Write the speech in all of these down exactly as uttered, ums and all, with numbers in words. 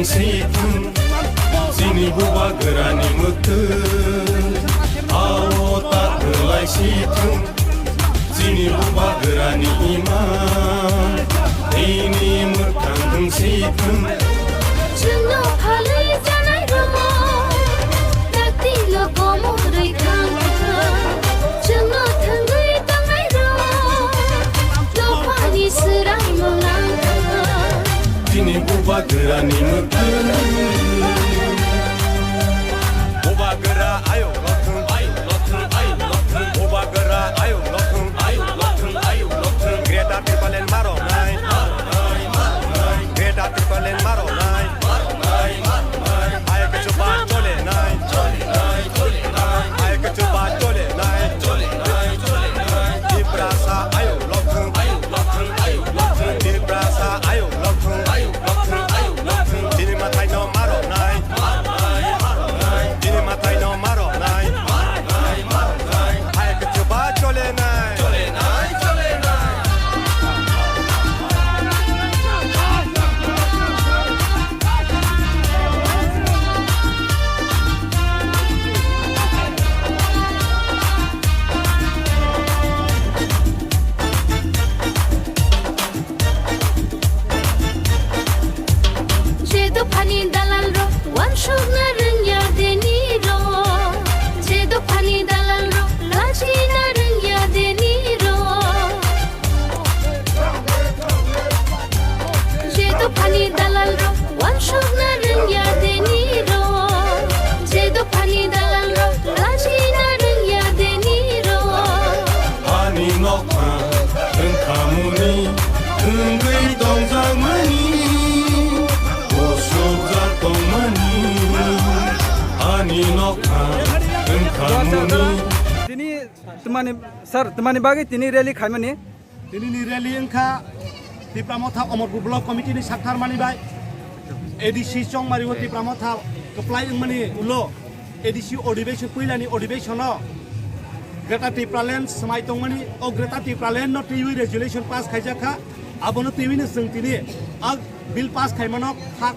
Sithung, chini bubagrani mwktwng, ao ta kwlai sithung, chini bubagrani imang, nini mwkhang wng sithung. Chwngno phalwi janai rok, daktino komorwi thang thang, chwngno thwngwi tangnai rok, dophani swraimo nang thang. Chini bubagrani mwktwng. Bubagra ayuk lokthung, ayuk lokthung, ayuk lokthung. Bubagra ayuk lokthung, ayuk lokthung, ayuk lokthung. Greater Tipraland maronai, Greater Tipraland maronai. Ayuk chupa cholenai, ayuk chupa cholenai. Tiprasa ayuk lokthung, ayuk lokthung, ayuk lokthung. Tiprasa ayuk lokthung, ayuk lokthung, ayuk lokthung. Chini mwtaino maronai, chini mwtaino maronai. Hai kwchwba cholenai. Je dophani dalal rok wansukna rwngya deni rok, je dophani dalal rok lachina rwngya deni rok, je dophani dalal rok wansukna rwngya deni rok, je dophani dalal rok lachina rwngya deni rok. Ani nokha wngkha muni, wngwi tongjakmani, bosokjak tongmani. Ani nokha wngkha muni. Tini twmani, sir, twmani bagwi tini rally khaimani? Tinini rally wngkha Tipra Motha Omorpur Block Committee ni saktharmani bai A D C Chongmari o Tipra Motha kwplai wngmani ulo A D C odhibeshon, puilani odhibeshono Greater Tipraland swmai tongmani, o Greater Tipraland no twiwi resolution pass khaijak kha. Abono twiwi no chwng tini a bill pass khaimano kha,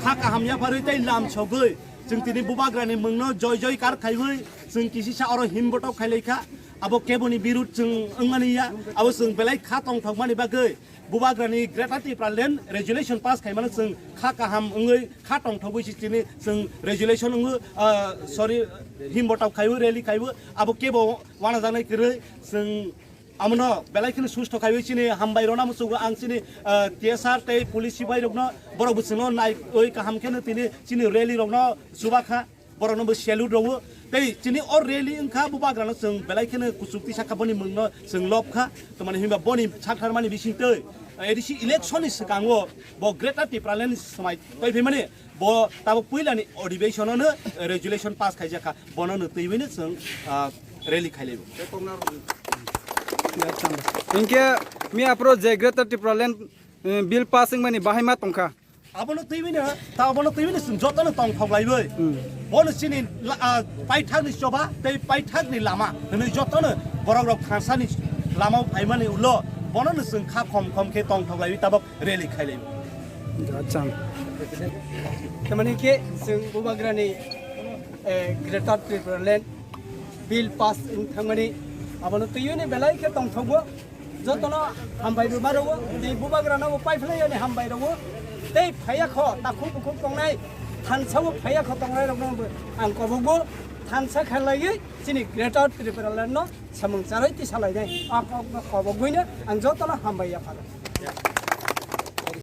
kha kaham yapharwi tei lam sogwi chwng tini bubagrani mungno joy joy kar khaiwi chwng kisisa oro himbotok khailai kha. Abo keboni birud chwng wngmani ya, abo chwng belai kha tongthokmani bagwi bubagrani Greater Tipraland resolution pass khaimano chwng kha kaham wngwi kha tongthogwi si chini chwng resolution wngwi, ah, sorry, himbotok khaiwi, rally khaiwi, abo kebo wanajaknai kwrwi chwng amono belai kheno susto khaiwi chini hambai rwna muchungo ang chini, ah, T S R tei police sipai rokno borok bo chwngno naiwi kaham kheno tini chini rally rokno chuba kha. Borokno bo salute rwo. Tei chini o rally wngkha, bubagrano chwng belai kheno kuchuk tisa kha, boni mungno chwng lob kha. Tamani hinba boni saktharmani bisingtwi A D C election ni swkango bo Greater Tipraland ni swmai twi phaimani bo tabuk puilani odhibeshonono resolution pass khaijak kha. Bonono twiwino chwng, ah, rally khailaibo. Hinkhe miya aphuru je Greater Tipraland, eh, bill pass wngmani bahai ma tongkha. Abono twiwino, ta abono twiwino chwng jotono tongthok laiwi. Hmm. Bono chini la-, ah, paithakni choba tei paithakni lama hwnwi jotono borok rok thansani lama phaimani ulo bonono chwng kha khom khom khe tongthok laiwi tabok rally khailaiwi. Acha. Tamani khe chwng bubagrani, eh, Greater Tipraland bill pass wng thangmani abono twiwino belai khe tongthogo. Jotono hambai rwma rwo, tei bubagrano bo paiphlai yani hambai rwo. Tei phaiya kho, takhuk bukhuk tongnai, thansa bo phaiya kho tongnai rokno bo ang kobogo thansa khalaiwi chini Greater Tipraland no samung charwi tisa lainai. A kokno kobogwino ang jotono hambai yapharo.